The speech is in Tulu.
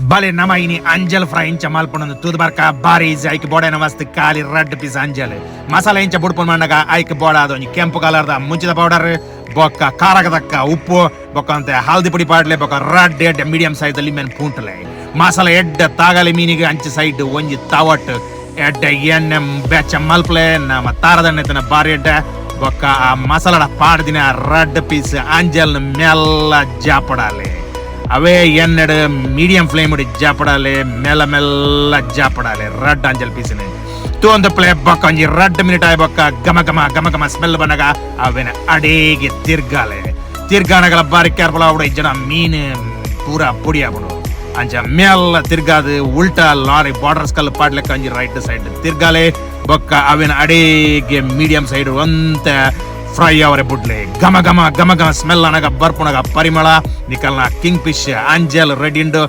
ಬಲೆ ನಮ ಇನಿ ಅಂಜಲ್ ಫ್ರೈ ಇಂಚ ಮಲ್ಪುನಂದು ತೂದು ಬರ್ಕ. ಬಾರಿ ಈಸಿ. ಐಕ್ ಬೋಡಾಯಿನ ವಸ್ತು ಖಾಲಿ ರಡ್ಡ್ ಪೀಸ್ ಅಂಜಲ್. ಮಸಾಲೆ ಇಂಚ ಬುಡ್ಪುನ ಮಂಡಗ ಐಕ್ ಬೋಡಾದ ಒಂಜಿ ಕೆಂಪು ಕಲರ್ದ ಮುಂಚಿದ ಪೌಡರ್, ಬೊಕ್ಕ ಖಾರಕ ತಕ್ಕ ಉಪ್ಪು, ಬೊಕ್ಕ ಅಂತೆ ಹಲ್ದಿ ಪುಡಿ ಪಾಡ್ಲೆ, ಬೊಕ್ಕ ರಡ್ಡ್ ಎಡ್ಡೆ ಮೀಡಿಯಂ ಸೈಜ್ ಲಿಂಬೆನ್ ಪೂಂಟಲೆ. ಮಸಾಲೆ ಎಡ್ಡೆ ತಾಗಲಿ ಮೀನಿಗೆ. ಅಂಚಿ ಸೈಡ್ ಒಂಜಿ ತವಟ್ ಎಡ್ಡೆ ಎಣ್ಣೆ ಬೆಚ್ಚ ಮಲ್ಪಲೆ. ನಮ್ಮ ತಾರದೆಣ್ಣೆ ತನ ಬಾರಿ ಎಡ್ಡೆ. ಬೊಕ್ಕ ಆ ಮಸಾಲಡ ಪಾಡ್ದಿನ ರಡ್ಡ್ ಪೀಸ್ ಅಂಜಲ್ ಮೆಲ್ಲ ಜಾಪಡಾಲೆ. ಅವೇ ಎಣ್ಣೆಡ್ ಮೀಡಿಯಂ ಫ್ಲೇಮ್ ಜಾಪಡಾಲೆ, ಮೆಲ್ಲ ಮೆಲ್ಲ ಜಾಪಡಾಲೆ ರಡ್ಡ್ ಅಂಜಲ್ ಪೀಸಿನ ತೂಂದು ಪ್ಲೇ. ಬೊಕ್ಕ ಒಂಜಿ 2 ಮಿನಿಟ್ ಆಯ್ ಬೊಕ್ಕ ಘಮ ಘಮ ಘಮ ಘಮ ಸ್ಮೆಲ್ ಬನ್ನಗ ಅವೇನ ಅಡೇಗೆ ತಿರ್ಗಾಲೆ. ತಿರ್ಗಾನಗಲ ಬಾರಿ ಕೇರ್ಫುಲ್ ಆವಡ, ಜನ ಮೀನು ಪೂರಾ ಪೊಡಿ ಆಪುಂಡು. ಅಂಚ ಮೆಲ್ಲ ತಿರ್ಗಾದು ಉಲ್ಟಾ ಲಾರಿ ಬಾರ್ಡರ್ಸ್ ಕಲ್ಲು ಪಾಡ್ಲೆಕ್ಕ ಒಂಜಿ ರೈಟ್ ಸೈಡ್ ತಿರ್ಗಾಲೆ. ಬೊಕ್ಕ ಅವೇನ ಅಡೇಗೆ ಮೀಡಿಯಂ ಸೈಡ್ ಒಂತ ಫ್ರೈ ಅವರೆ ಬುಡ್ಲೆ. ಘಮ ಘಮ ಘಮ ಘಮ ಸ್ಮೆಲ್ ಅನಗ ಬರ್ಪುನಗ ಪರಿಮಳ, ನಿಕಲ್ನ ಕಿಂಗ್ ಫಿಶ್ ಅಂಜಲ್ ರೆಡಿ ಉಂಡು.